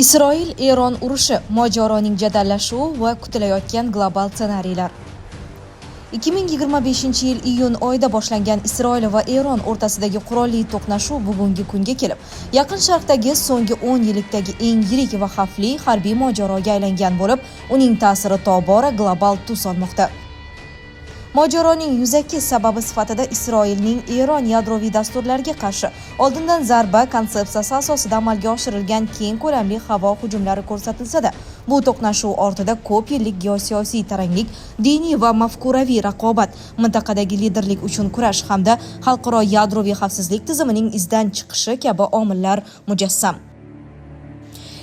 Isroil-Eron urushi: mojaroning jadallashuvi va kutilayotgan global ssenariylar. 2025-yil iyun oyida boshlangan Isroil va Eron o'rtasidagi qurolli to'qnashuv bugungi kunga kelib, Yaqin Sharqdagi so'nggi 10 yillikdagi eng yirik va xavfli harbiy mojaroga aylangan bo'lib, uning ta'siri tobora global tus olmoqda. Mojaroning yuzaki sababi sifatida Isroilning Eron yadroviy dasturlariga qarshi oldindan zarba konsepsiyasi asosida amalga oshirilgan keng ko'lamli havo hujumlari ko'rsatilsa-da, bu to'qnashuv ortida ko'p yillik geosiyosiy taranglik, diniy va mafkuraviy raqobat, mintaqadagi liderlik uchun kurash hamda xalqaro yadroviy xavfsizlik tizimining izdan chiqishi kabi omillar mujassam.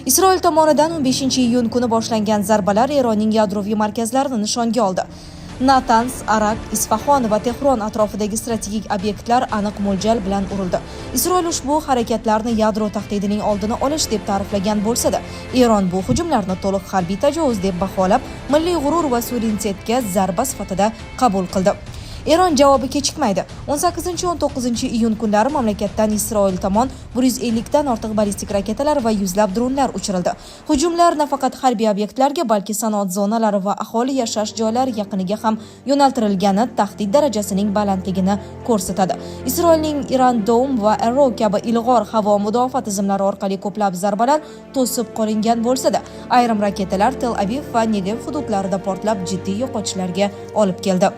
Isroil tomonidan 15-iyun kuni boshlangan zarbalar Eronning yadroviy markazlarini nishonga oldi. Natanz, Arak, Isfahon va Tehron atrofidagi strategik obyektlar aniq mo'ljal bilan urildi. Isroil ushbu harakatlarni yadro tahdidining oldini olish deb ta'riflagan bo'lsa-da, Eron bu hujumlarni to'liq harbiy tajovuz deb baholab, milliy g'urur va suverenitetga zarba sifatida qabul qildi. Eron javobi kechikmaydi. 18-19 iyun kunlari mamlakatdan Isroil tomon 150 dan ortiq ballistik raketalar va yuzlab dronlar uchirildi. Hujumlar nafaqat harbiy obyektlarga, balki sanoat zonalari va aholi yashash joylari yaqiniga ham yo'naltirilgani tahdid darajasining balandligini ko'rsatadi. Isroilning Iron Dome va Arrow kabi ilg'or havo mudofaa tizimlari orqali ko'plab zarbalar to'sib qolingan bo'lsa-da, ayrim raketalar Tel Aviv va Negev hududlarida portlab, jiddiy yo'qotishlarga olib keldi.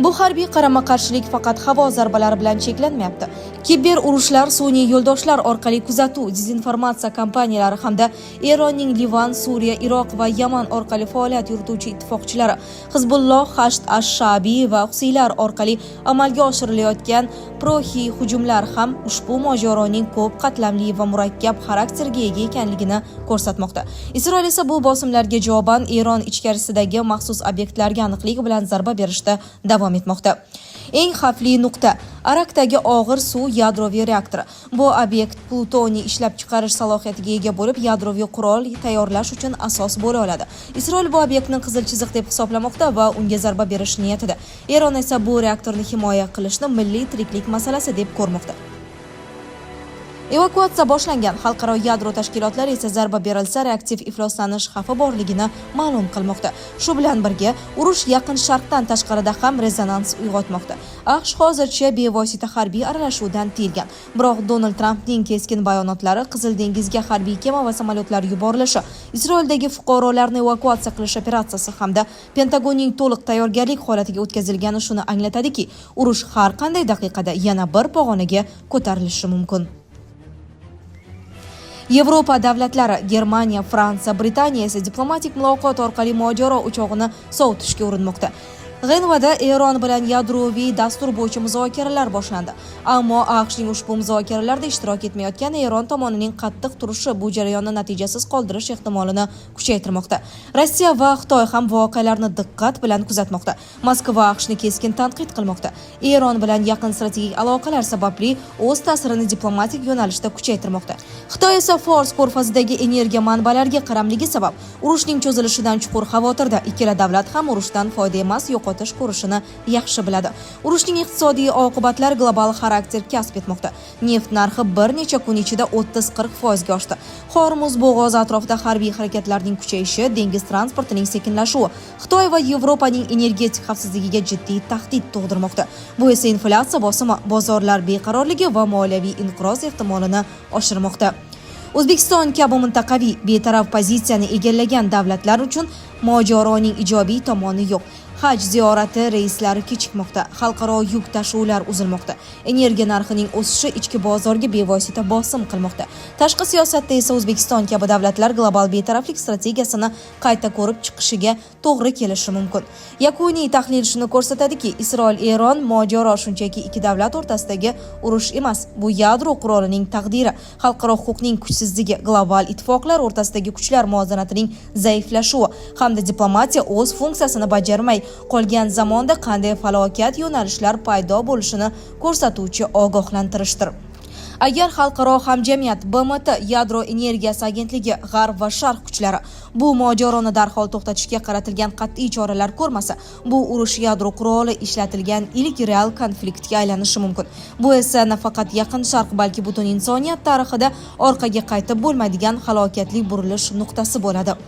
Bu harbiy qarama-qarshilik faqat havo zarbalari bilan cheklanmayapti. Kiber urushlar, sun'iy yo'ldoshlar orqali kuzatuv, dezinformatsiya kampaniyalari hamda Eronning Livan, Suriya, Iroq va Yaman orqali faoliyat yurituvchi ittifoqchilari Hizbulloh, Hashd ash-Shabiy va Husiylar orqali amalga oshirilayotgan proksi hujumlar ham ushbu mojaroning ko'p qatlamli va murakkab xarakterga ega ekanligini ko'rsatmoqda. Isroil esa bu bosimlarga javoban Eron ichkarisidagi maxsus obyektlarga aniqlik bilan zarba berishda davom etmoqda. Eng xavfli nuqta – Arakdagi og'ir suv yadroviy reaktori. Bu obyekt plutoniy ishlab chiqarish salohiyatiga ega bo'lib, yadroviy qurol tayyorlash uchun asos bo'la oladi. Isroil bu obyektni qizil chiziq deb hisoblamoqda va unga zarba berish niyatida. Eron esa bu reaktorni himoya qilishni milliy tiriklik masalasi deb ko'rmoqda. Evakuatsiya boshlangan, xalqaro yadro tashkilotlari esa zarba berilsa, reaktiv ifloslanish xavfi borligini ma'lum qilmoqda. Shu bilan birga, urush Yaqin Sharqdan tashqarida ham rezonans uyg'otmoqda. AQSh hozircha bevosita harbiy aralashuvdan tiyilgan. Biroq Donald Trampning keskin bayonotlari, Qizil dengizga harbiy kema va samolyotlar yuborilishi, Isroildagi fuqarolarni evakuatsiya qilish operatsiyasi hamda Pentagonning to'liq tayyorgarlik holatiga o'tkazilgani shuni anglatadiki, urush har qanday daqiqada yana bir pog'onaga ko'tarilishi mumkin. Yevropa davlatlari Germaniya, Fransiya, Britaniya esa diplomatik muloqot orqali mojaro o'chog'ini sovutishga urinmoqda. G'envada Eron bilan yadroviy dastur bo'yicha muzokaralar boshlandi. Ammo AQShning ushbu muzokaralarda ishtirok etmayotgan Eron tomonining qattiq turishi bu jarayonni natijasiz qoldirish ehtimolini kuchaytirmoqda. Rossiya va Xitoy ham voqealarni diqqat bilan kuzatmoqda. Moskva AQShni keskin tanqid qilmoqda. Eron bilan yaqin strategik aloqalar sababli o'z ta'sirini diplomatik yo'nalishda kuchaytirmoqda. Xitoy esa Fors ko'rfazidagi energiya manbalariga qaramligi sabab urushning cho'zilishidan chuqur xavotirda. Ikkala davlat ham urushdan foyda emas, yo'qotish ko'rishini yaxshi biladi. Urushning iqtisodiy oqibatlari global xarakter kasb etmoqda. Neft narxi bir necha kun ichida 30-40 foizga oshdi. Hormuz bo'g'ozi atrofida harbiy harakatlarning kuchayishi, dengiz transportining sekinlashuvi Xitoy va Yevropaning energetik xavfsizligiga jiddiy tahdid tug'dirmoqda. Bu esa inflyatsiya bosimi, bozorlar beqarorligi va moliyaviy inqiroz ehtimolini oshirmoqda. O'zbekiston kabi mintaqaviy betaraf pozitsiyani egallagan davlatlar uchun mojaroning ijobiy tomoni yo'q. Haj ziyorati reyslari kechikmoqda, xalqaro yuk tashuvlar uzilmoqda. Energiya narxining o'sishi ichki bozorga bevosita bosim qilmoqda. Tashqi siyosatda esa O'zbekiston kabi davlatlar global betaraflik strategiyasini qayta ko'rib chiqishiga to'g'ri kelishi mumkin. Yakuniy tahlil shuni ko'rsatadiki, Isroil-Eron mojaro shunchaki ikki davlat o'rtasidagi urush emas, bu yadro qurolining taqdiri, xalqaro huquqning kuchsizligi, global ittifoqlar o'rtasidagi kuchlar muvozanatining zaiflashuvi hamda diplomatiya o'z funksiyasini bajarmay qolgan zamonda qanday falokat yo'nalishlar paydo bo'lishini ko'rsatuvchi ogohlantirishdir. Agar xalqaro hamjamiyat, BMT, yadro energiyasi agentligi, G'arb va Sharq kuchlari bu mojaroni darhol to'xtatishga qaratilgan qat'iy choralar ko'rmasa, bu urush yadro quroli ishlatilgan ilk real konfliktga aylanishi mumkin. Bu esa nafaqat Yaqin Sharq, balki butun insoniyat tarixida orqaga qaytib bo'lmaydigan halokatli burilish nuqtasi bo'ladi.